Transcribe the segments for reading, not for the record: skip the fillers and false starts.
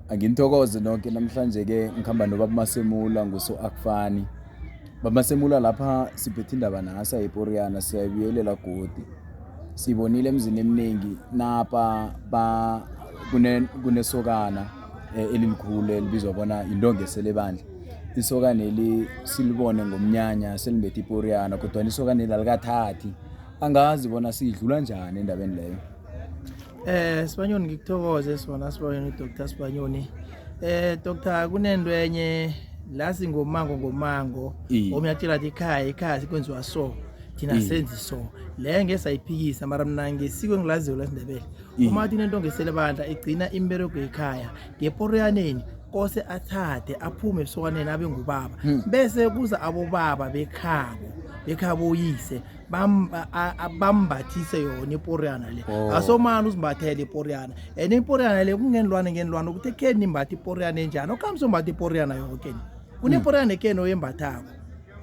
Anginithokoze nonke namhlanje ke ngikhamba nobaba Masemula nguso akufani. Baba Masemula lapha siphethe indaba nasa ePoriyana siyayibuyelela godi. Sibonile emzini eminingi napa ba kune kunesokana elilikhulu elibizwa bona intonga eselebandla. Isokaneli silibone ngomnyanya selimbethe iporiyana kodwa isokaneli alikathathi. Angazi bona sidlula njani endabeni leyo. Sibanyoni ngikuthokoze sona Sibanyoni Dr Sibanyoni. Dr kunento enye la singomango ngomango omnye atshela athi ikhaya ikhaya sikwenziwa so thina senzi so le ngeke sayiphikisa mara mina ngesiko engilaziyo lesiNdebele uma athi inento ngesele bandla igcina imberego ekhaya ngeporoyaneni kose athathe aphume ebusokaneni abe ngubaba bese kuza abobaba bekhabo bekhabo uyise bambathise yona iporiyana le. Asomani uzimbathele iporiyana and iporiyana le kungenilwane ngenilwane ukuthi ekheni nimbatha iporiyana enjani okhamisa umbatha iporiyana yoke ni kuneporiyana ekheni oyembathako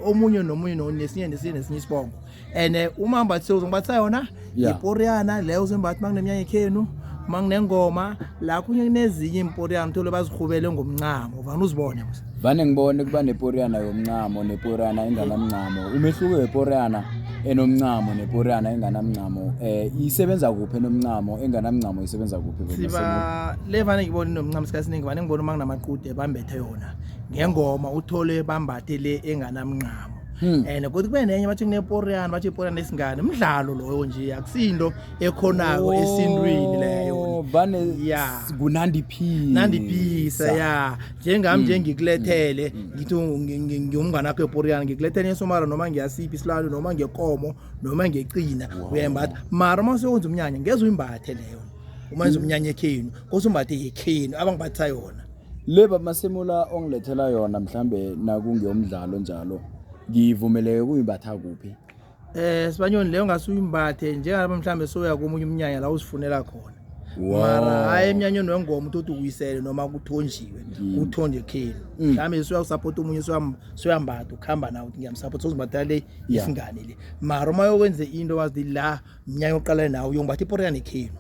omunye nomunye nesinye nesinye nesinye isibongo and uma mbathise uzongibathisa yona iporiyana leyo uzembatha uma kuneminyanya ekhenu uma kunengoma la kunye kunezinye iimporiyana uthole bazirhubele ngomncamo vane uzibone mos. Vane ngibone kuba neporiyana yomncamo neporiyana enganamncamo. Umehluko weporiyana enomncamo neporiyana enganamncamo isebenza kuphi enomncamo, enganamncamo isebenza kuphi baba Masemola? Siba le vane ngibona inomncamo isikhathi esiningi vane ngibona uma kunamaqude bambethe yona ngengoma uthole bambathe le enganamncamo. And kodwa kube nenye bathi kuneporiyana bathi iporiyana esingane umdlalo loyo nje akusinto ekhonako esintwini leyo. Oh, vane kunandiphisa. Nandiphisa ya njengami nje ngikulethele ngithi ngiwumngane wakho eporiyana ngikulethele esomara noma ngiyasiphi isilalo noma ngekomo noma ngecina uyayimbatha mara uma usewenza umnyanya ngeze uyimbathe leyo uma wenza umnyanya ekhenu kose umbathe yekhenu abangibathisa yona. Le baba Masemula ongilethela yona mhlambe nakungeyomdlalo njalo ngivumeleke kuyimbatha kuphi? Sibanyoni leyo ngase uyimbathe njengalapha mhlambe soya komunye umnyanya la uzifunela khona. Mara hayi emnyanyeni wengoma uthi ukuyisele noma kuthonjiwe kuthonje ekhenu. Mhlambe soya usupport omunye soyambatha ukuhamba nawe uthi ngiyamsupport sozimbatha le isingane le. Mara uma yokwenze into wazi la mnyanya oqala nawe uyombatha iporiyana ekhenu.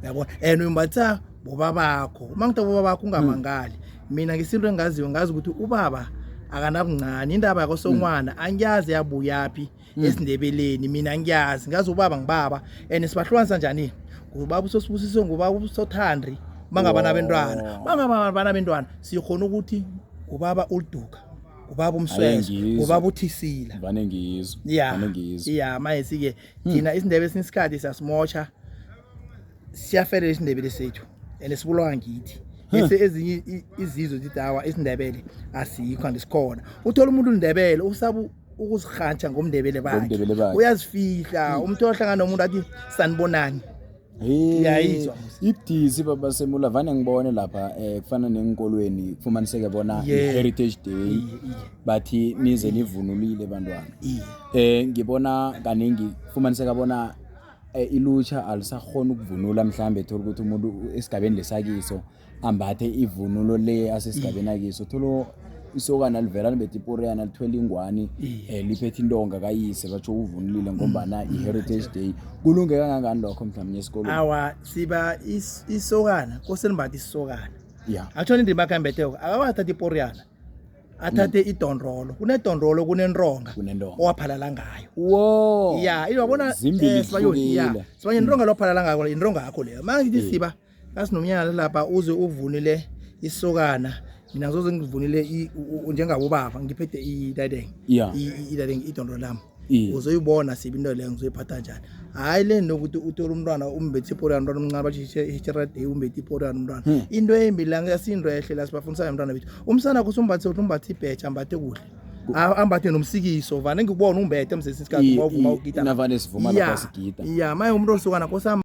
Uyabona? And uyombatha bobabakho. Uma ngithi bobabakho ungamangali. Mina ngesinto engaziyo ngazi ukuthi ubaba akanabuncane indaba yakosongwana angiyazi yabuyaphi esiNdebeleni mina ngiyazi ngazi ubaba ngibaba and sibahlukanisa njani ngubaba usosibusiso ngubaba usothandri bangaba nabentwana bangaba banabentwana sikhona ukuthi ngubaba uliduka ngubaba umswezo ngubaba uthisila vane ngizwe vane ngizwe ya manje sike thina isiNdebele esinye isikhathi siyasimotsha siyafelela isiNdebele sethu and sibulawa ngithi bese ezinye izizwe zithi awa isiNdebele asikho andisikhona uthola umuntu uliNdebele usaba ukuzihantsha ngomndebele bakhe uyazifihla umuntu ohlangana nomuntu athi sanibonani. Ngiyayizwa ibudisi baba Semula vane ngibone lapha kufana nenkolweni kufumaniseke bona i-Heritage Day bathi nize nivunulile bantwana ngibona kaningi kufumaniseka bona ilutsha alisakhona ukuvunula mhlambe thola ukuthi umuntu esigabeni lesakiso ambathe ivunulo le asesigabeni akiso thola isokana livela libethe iporiyana lithwele ingwani liphethe intonga kayise batsho uvunulile ngombana i-Heritage Day kulunge kangangani lokho mhlawumbe esikolweni? Awa siba isokana kose limbatha isokana akutshona indima yakhe ambetheko akawathatha iporiyana athathe idondrolo kunedondrolo kunentonga owaphalala ngayo wo ya uyabona Sibayoni ya Sibanyoni intonga lophalala ngayo intonga yakho leyo manje ngithi siba kasinomnyaka lapha uze uvunile isokana mina ngizoze ngivunile njengabobaba ngiphethe idadeng idadeng idondolo lami uzoyibona sibi into leyo ngizoyiphatha njani hayi le nto ukuthi uthole umntwana umbethe iporiyana umntwana omncane bathi umbethe iporiyana umntwana into embi la ngasinto ehle la sibafundisa umntwana bethu umsana kho usumbathe ukuthi umbathe ibheja ambathe kuhle ambathe nomsikiso vane ngikubona umbethe mzesi isikhathi wavuma ugida navane sivuma lapha sigida ya maye umuntu osukana kosam.